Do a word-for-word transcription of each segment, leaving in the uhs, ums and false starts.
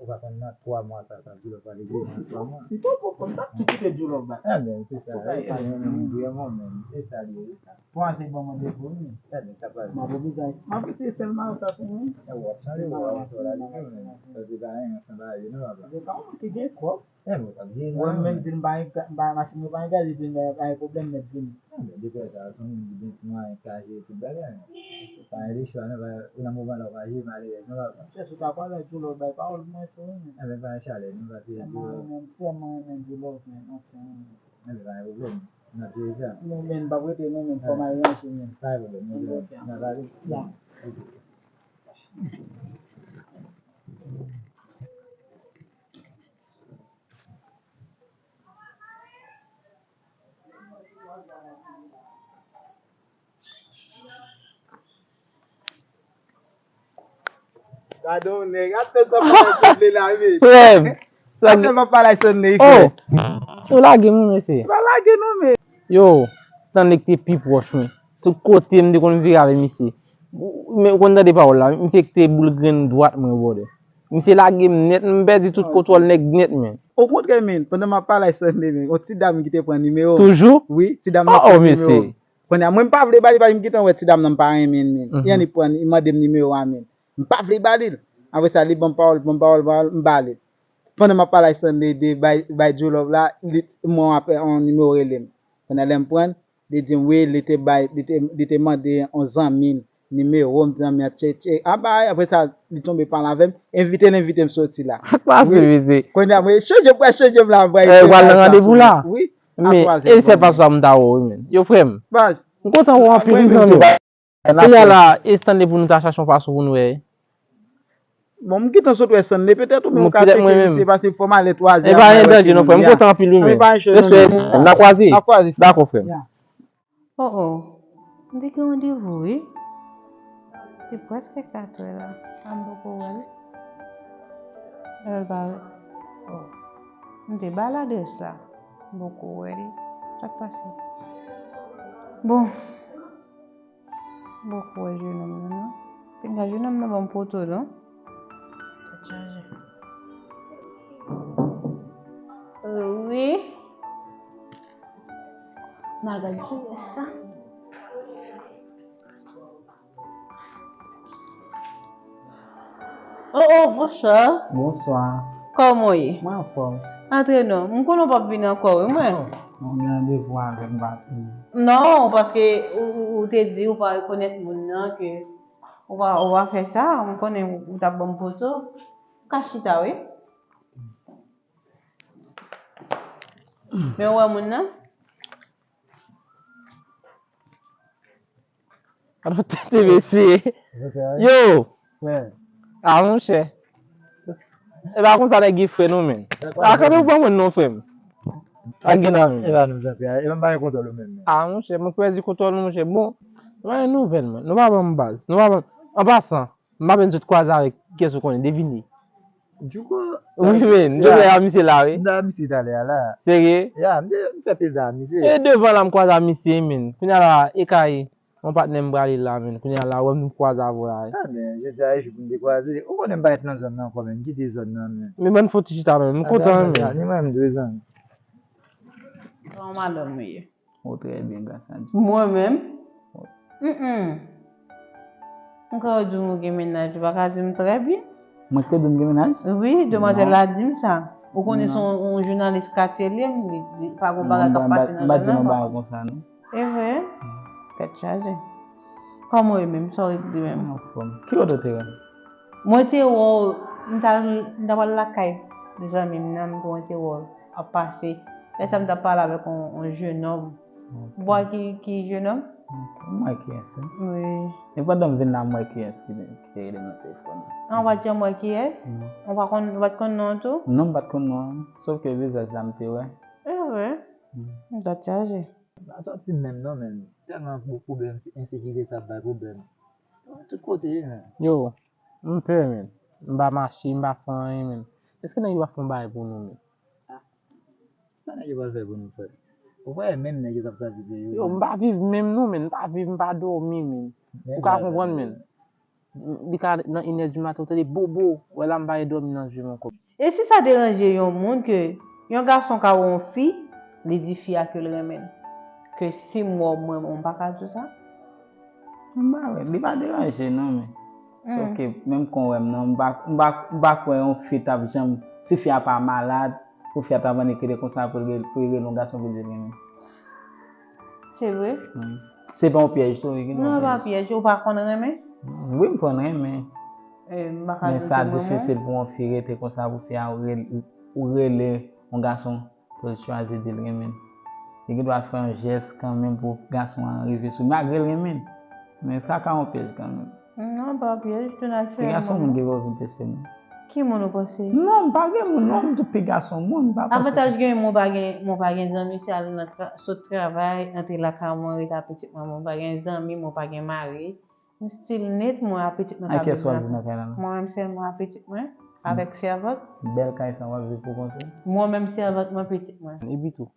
ou pa konn nan twa mwa sa, sa Djoulo pral regle nan twa mwa. Si tou pou konn, m t ap tou kite Djoulo bay. Enben, se sa, e pa yon menm vrèman, men, e sa li ye, wi. Pou al te ban mwen depo, wi. Enben, sa pral. M ap oblije, m ap eseye sèlman sa pou mwen. E w ap chanje, w ap chanje la, li menm, men. Sa se pa anyen, sa pa anyen, non, papa. Se pa mwen ki gen kòb. Enben, w ap jere. Mwen menm, di m pa gen, m pa gen machin, mwen pa gen gaz, epi m pa gen pwoblèm nèt vini. Enben, depi sa, se yon moun ki gen ti mwayen, ki ka jere tout bagay. Pa gen lechwa, non, pa, ou nan moman la, w pa jere malerèz, non, papa. Chèche, ou ka pale ak Djoulo, bay pawòl mwen, tou, wi, men. Enben, pa gen chalè, non, papa, se Djoulo. Tèlman renmen, tèlman renmen Djoulo, men, anfen. Enben, pa gen pwoblèm. N ap jere sa. Nou menm, n p ap rete, nou menm, fò m al ranje, men. Pa gen pwoblèm, nou menm, n ap ale. Ya. Ok. Gade yon nèg, gade sa pale sot li la, men. Frè m, gade sa pale sot li, frè. Oh, ou lage m, wi, mesye. Pa lage non, men. Yo, Stanley te pi pwòch mwen. Tout kote m te konn vire avè misye. Men ou konn tande pawòl la, misye kite boul grenn dwat mwen, brother. Misye lage m nèt, m pèdi tout kontwòl nèg nèt, men. Okontrè, men, pandan m ap pale ak Stanley, men, yon ti dam ki te pran nimewo m. Toujou? Wi, ti dam nan pran nimewo m. Oh, oh, mesye. Kounye a, mwen, m pa vle ba li, paske m gentan wè ti dam nan m pa renmen l, men. Mhm. Li annik pran, li mande m nimewo a, men. M pa vle ba li l. Apre sa, li ban m pawòl, ban m pawòl, pawòl, m ba li l. Pandan m ap pale ak Stanley de bay, bay Djoulo la, li, mwen, apre yon nimewo rele m. Kounye a, lè m pran l, li di m wi, li te bay, li te, li te mande yon zanmi l nimewo m, zanmi an tcheke. Apa, apre sa, li tonbe pale avè m, envite l, envite m soti la. Sa k pase, mesye? Kounye a, mwen chanje, mwen chanje m la, mwen. Eh, ou pral nan randevou la? Wi. Men, e sèl fason sa m ta wè w, wi, men. Yo, frè m. Baz. M kontan wè w anpil, wi, zanmi. Kounye a la, e Stanley pou nou ta chache yon fason pou nou wè. Bon, m gentan sot wè Stanley, petèt ou menm ou ka tcheke misye, paske fò m ale twazè. E pa gen danje non, frè m, m kontan anpil, wi, men. Respè, n a kwaze. N a kwaze, frè. Dakò, frè m. Oh, oh. M te gen randevou, wi. Se prèske katè la. A, m poko wè l. Lè l parèt. Oh. M te ba l adrès la. M poko wè l. Sa k pase? Bon. M poko wè jenòm nan, non. Pinga jenòm nan ban m poto, non. Tèt chaje. Wi. M al gad kiyès sa. Oh, oh, monchè. Bonswa. Kòman w ye? Mwen anfòm. Antre non. M konnen w p ap vin ankò, wi, mwen. Oh, mwen gen randevou avè m, m pa t vini. Non, paske ou, ou, ou te di ou pa rekonèt moun nan, ke ou pa, ou pa fè sa, m konnen ou, ou t ap ban m poto. Ou ka chita, wi. Men ou wè moun nan? Alò, tete mesye. Yo! A, monchè. E pa konsa nèg gen frè non, men. A, kanpe ou pa mwen non, frè m. Pa gen nan men. E pa nou zanmi a, e pa m pa gen kontwòl ou menm. Ah, monchè, mwen pèdi kontwòl nou, monchè. Bon, mwen gen nouvèl, mwen. Nou pa ban m baz. Nou pa ban m. An pasan, m pa vin sot kwaze avèk kiyès ou konnen, devine. Djouko. Wi, men, m te wè a misye la, wi. M ta misye talè a la. Serye? Ya, m te m fè plezi a misye. E devan la, m kwaze a misye, men. Kounye a la, e kay. Yon patnè m prale la, men. Kounye a la, wè m kwaze avè w la, wi. Ah, men, jodi a, e jou pou n te kwaze. Ou konnen m pa ret nan zòn nan ankò, men. M kite zòn nan, men. Men ban fon ti chita, men. M kontan, men. Ni mwen, m dwe zòn. Kòman madanm ou ye? Ou trè byen, gras a Dye. Mwen menm? Mm. M ka di m ou gen mennaj, ou pa ka di m trè byen? Mwen ki te di w m gen mennaj? Wi, demwazèl la di m sa. Ou konnen se yon jounalis katye li ye, li pa gon bagay k ap pase nan zòn nan. M pa di yon bagay konsa, non. E vre? Tèt chaje. Kòman w ye menm? Sa w regle menm? Anfòm. Ki kote w te wè m? Mwen te wè w, m t al, m t ap al lakay zanmi m nan, m te wè w ap pase. Lè sa m t ap pale avèk yon, yon jennonm. Ou wè ki, ki jennonm? M wè kiyès, wi. Wi. E pandan m vin la, m wè kiyès ki, ki te rele m nan telefòn nan. An, w pa t janm wè kiyès? Ou pa konn, ou pa t konn non an tou? Non, m pa t konn non an. Sòf ke vizaj la m te wè. E vre? M tèt chaje. M pa sòti menm non, men tèlman gwo pwoblèm ensekirite sa ap bay pwoblèm. Tout kote, men. Yo, m pè, men. M pa mache, m pa fè anyen, men. Èske nèg yo pa fè yon bagay pou nou, men? Sa nèg yo pral fè pou nou, frè? Ou wè menm nèg yo k ap travèse yo. Yo, m pa viv menm non, men. M pa viv, m pa dòmi, men. Ou ka konprann, men. Li ka nan inè di maten, ou tande bobo. Wè la, m pa gen dòmi nan je m ankò. E si sa deranje yon moun ke yon gason ka wè yon fi, li di fi a ke l renmen l? Ke si m wè w, m renmen w, m pa ka di w sa? M pa wè, li pa deranje non, men. Sòf ke menm kon wè m nan, m pa, m pa, m pa kwè yon fi t ap janm, si fi a pa malad, pou fi a ta mande kite konsa pou l rele yon gason pou l di l renmen. Se vre? Se pa yon pyèj tou, wi. Non, e pa pyèj, ou pa konn renmen? Wi, m konn renmen. Men sa difisil pou yon fi rete konsa pou fi a ou rele yon gason pou l chwazi di l renmen l. Li gendwa fè yon jès kanmenm pou gason an rive sou li, malgre l renmen l. Men sa ka yon pyèj kanmenm. Non, pa pyèj, tou natirèlman. Piga son moun ki vo vin teste nou. Ki moun ou panse? Non, m pa gen moun, non, m tou piga son moun, m pa panse. Avantaj gen mwen pa gen, mwen pa gen zanmi, se al nan tra, sot travay, antre lakay mwen, ret a pitit mwen, mwen pa gen zanmi, mwen pa gen mari. M still net, mwen a pitit mwen k ap viv nan kay la. Mwen menm sèlman a pitit mwen, avèk sèvant. Bèl kay sa w ap viv pou kont ou. Mwen menm sèvant mwen, pitit mwen. Epi tou,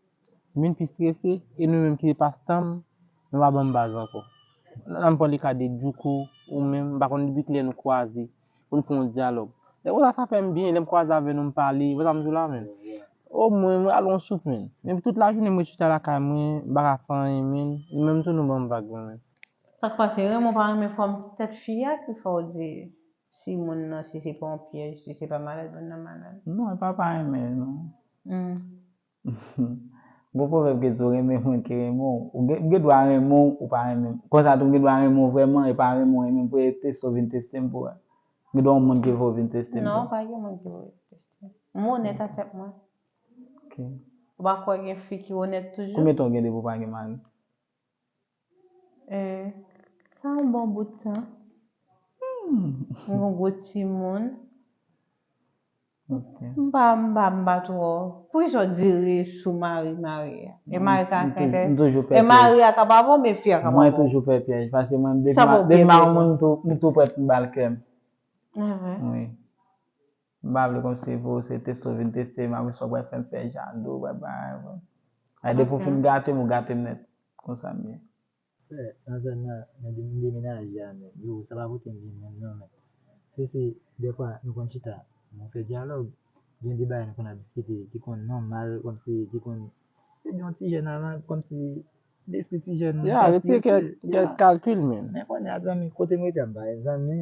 m vin pi strese, e nou menm ki te pastanm, nou pa ban m baz ankò. Nan m pale ka de Djouko, ou menm, m pa konn depi kilè nou kwaze, pou n fè yon dyalòg. Lè konsa sa fè m byen, lè m kwaze avè nou, m pale, wè sa m di w la, men. Omwen, mwen al yon souf, men. Men tout lajounen, mwen chita lakay mwen, m pa ka fè anyen, men. Nou menm tou, nou ban m vag, men. Sa k pase, renmen w pa renmen fanm tèt fi a ki fè w di si moun nan, si se pa yon pyèj, si se pa malad, moun nan malad. Non, e pa pa renmen, non. Gon pwovèb ki di w renmen moun ki renmen w. Ou gen, m gen dwa renmen w, ou pa renmen m. Konsa tou, m gen dwa renmen w vrèman, e pa renmen w renmen m, pou e teste w vin teste m pou wè. M gen dwa yon moun ki vo vin teste m. Non, pa gen moun ki vo vin teste m. M onèt ak tèt mwen. Ok. Ou pa kwè gen fi ki onèt toujou? Konbyen tan w gen depi w pa gen mari? E, sa yon bon bout tan. M gon gwo timoun. M pa, m pa, m pa twò. Poukisa w dire sou mari, mari a? E mari ka, e mari a ka pa bon, men fi a ka pa bon. Mwen toujou fè pyèj, paske mwen depi m a yon moun, m tou, m tou prèt pou m ba l kè m. Wi. M pa vle kòmsi pou se teste w vin teste m, apre sa w pral fè m fè jalou, w pral bagay. Ay, depi w fin gate m, ou gate m nèt. Konsa m ye. Frè, nan zòn nan, men de, m demenaje a, men. Yo, sa pa pote m byen menm non, men. Se, se, dèfwa, nou konn chita, nou fè dyalòg, gen de bagay nou konn ap diskite, ki konn nòmal, kòmsi, ki konn, se de yon ti jèn avan, kòmsi, lespri ti jèn. Ya, retire kèk, kèk kalkil, men. Men kounye a, zanmi, kote m rete a, m pa gen zanmi,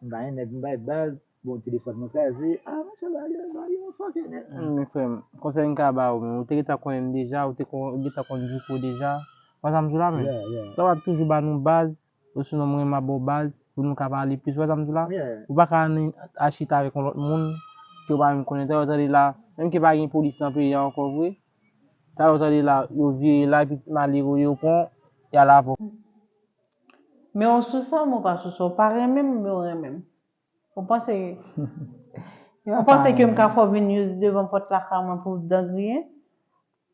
m pa gen nèg, m pa gen baz, bon, telefòn mwen kraze, ah, monchè, bagay yo, bagay yo fòkè nèt, men. Men frè m, konsèy m ka ba ou, men, ou te gentan konnen m deja, ou te kon, ou gentan konn Djouko deja, wè sa m di w la, men. Sa w ap toujou ba nou baz, osinon mwen m ap ba w baz, pou nou ka pale plis, wè sa m di w la. Ou pa ka anni al chita avèk yon lòt moun, ke w pa menm konnen, talè w tande la, menm ke pa gen polis nan peyi a ankò vre, talè w tande la, yo vire la, epi ti malere yo pran, y al avè w. Men w sou sa, men w pa sou sa, w pa renmen m, men w renmen m. Ou panse, ou panse ke m ka fè w vin jis devan pòt lakay mwen pou w dangriyen?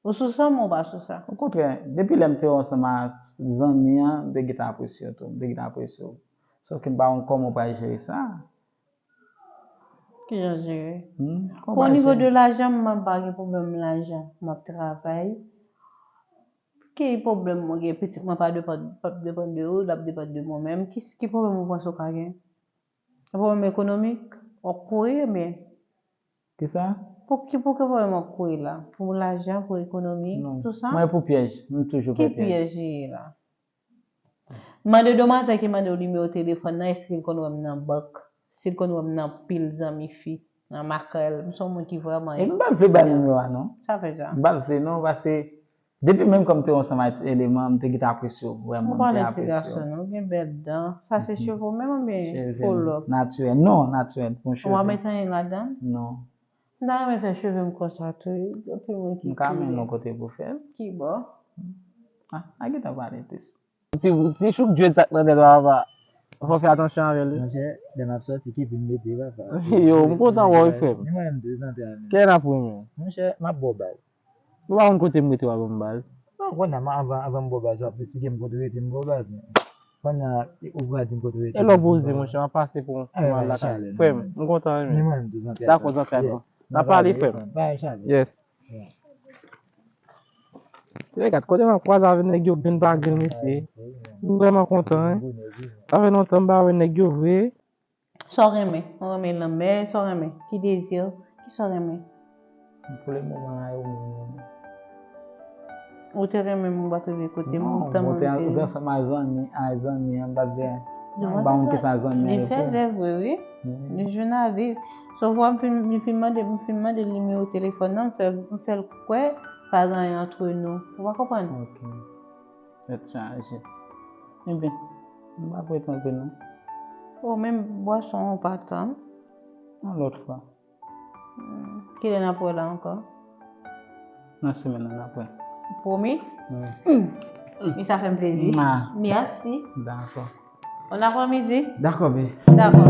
Ou sou sa, men ou pa sou sa. Okontrè, depi lè m te wè w ansanm ak zanmi an, m te gentan apresye w tou. M te gentan apresye w. Sòf ke m pa konn kòman w pral jere sa. Kijan jere? Hmm, kòman w pral jere? O nivo de lajan, mwen pa gen pwoblèm lajan. M ap travay. Ki pwoblèm mwen gen? Pitit mwen pa depann, p ap depann de ou, l ap depann de mwen menm. Ki, ki pwoblèm ou panse w ka gen? Pwoblèm ekonomik? W ap kouri, ebyen. Kisa? Pou ki, pou ki pwoblèm w ap kouri la? Pou lajan, pou ekonomi, non, tout sa? Mwen pou pyèj. M toujou pè pyèj. Ki pyèj li ye la? Mande Domaten ki mande w nimewo telefòn nan, èske l konn wè m nan bank? Si l konn wè m nan pil zanmi fi, nan makrèl. M se yon moun ki vrèman... E m pa t vle bay nimewo a, non. Sa fè sa. M pa t vle, non, paske depi menm kan m te ansanm ak eleman, m te gentan apresye w, vrèman, m te apresye w. Ou pa nan ti gason, non, ou gen bèl dan. Sa se cheve w menm oubyen fo lòk? Natirèl. Non, natirèl, bon cheve. Ou pa met anyen ladan? Non. M ta renmen fè cheve m konsa tou. Anpil moun ki kriye. M ka mennen w kote pou fè l. Ki bò? Ah, a gentan pale plis. Ti, ti chouk djwèt sa k nan tèt ou a, papa. Fò w fè atansyon avè l, wi. Monchè, lè m ap sòti, ki vin mete, papa? Yo, m kontan wè w, frè m. Ni mwen menm tou, santi a menm. Kè n ap renmen. Monchè, m ap ba w baz. Ou pa konn kote m rete, w a ban m baz. Non, kounye a, avan, avan m ba w baz, w ap esplike m kote w rete, m ba w baz. Kounye a, ou pral di m kote w rete. E lè w poze, monchè, m ap pase pou, pou m al lakay. Frè m, m kontan, wi. Ni mwen menm tou, santi a. Dakò, santi a. N a pale, frè m. Yes. Regarde, kote m ap kwaze avèk nèg yo, grenn pa grenn, mesye. M vrèman kontan, hein. Sa fè lontan m pa wè nèg yo vre. Sa w renmen? Ou renmen lanmè? Sa w renmen? Ki dezi? Kisa w renmen? Pou le moman la, yo menm yo. Ou te renmen m, ou pa t renmen kote m, ou te ansanm ak zanmi, ak zanmi an, m pa t vle ba moun ki sa zanmi an yo. Li fè zèv vre, wi. Li jounalis. Sovwa m fin, li fin mande, m fin mande l nimewo telefòn nan, m fè, m fè l kwè pa gen anyen antre nou. Ou pa konprann? Ok. Tèt chaje. Ebyen, m pa prete anpil, non. O, menm bwason an ou pa tann? Yon lòt fwa. Hmm. Kilè n ap wè la ankò? Nan semèn nan n ap wè. Pwomi? Wi. Hmm. E sa fè m plezi. Mèsi. Dakò. Bon aprèmidi. Dakò, babe. Dakò.